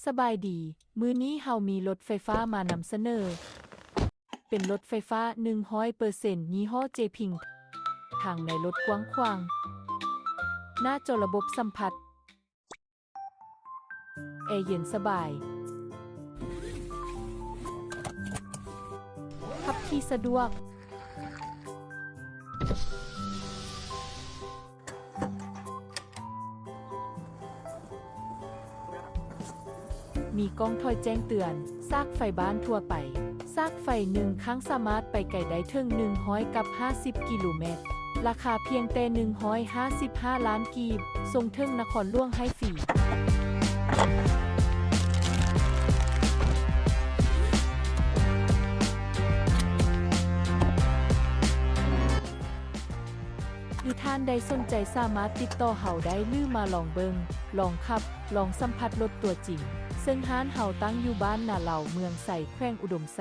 ສະບາຍດີ, ມື້ນີ້ເຮົາມີລົດໄຟຟ້າມານຳສະເໜີ. ເປັນລົດໄຟຟ້າໜຶ່ງຮ້ອຍເປີເຊັນ ຍີ່ຫໍ້ເຈພິງ. ທາງໃນລົດກວ້າງຂວາງ, ໜ້າຈໍລະບົບສຳຜັດ ແອເຢັນສະບາຍ, ຂັບຂີ່ສະດວກ. ມີກ້ອງຖອຍແຈ້ງເຕືອນ, ສາກໄຟບ້ານທົ່ວໄປ. ສາກໄຟໜຶ່ງຄັ້ງສາມາດໄປໄກໄດ້ເຖິງໜຶ່ງຮ້ອຍກັບຫ້າສິບກິໂລແມັດ. ລາຄາພຽງແຕ່ໜຶ່ງຮ້ອຍຫ້າສິບຫ້າລ້ານກີບ, ສົ່ງເຖິງນະຄອນຫຼວງໃຫ້ຟຣີ. ຫຼືທ່ານໃດສົນໃຈສາມາດຕິດຕໍ່ເຮົາໄດ້ ຫຼືມາລອງເບິ່ງ, ລອງຂັບ, ລອງສຳຜັດລົດຕົວຈິງ, ເຊິ່ງຮ້ານເຮົາຕັ້ງຢູ່ບ້ານນາເລົາ, ເມືອງໄຊ, ແຂວງອຸດົມໄຊ.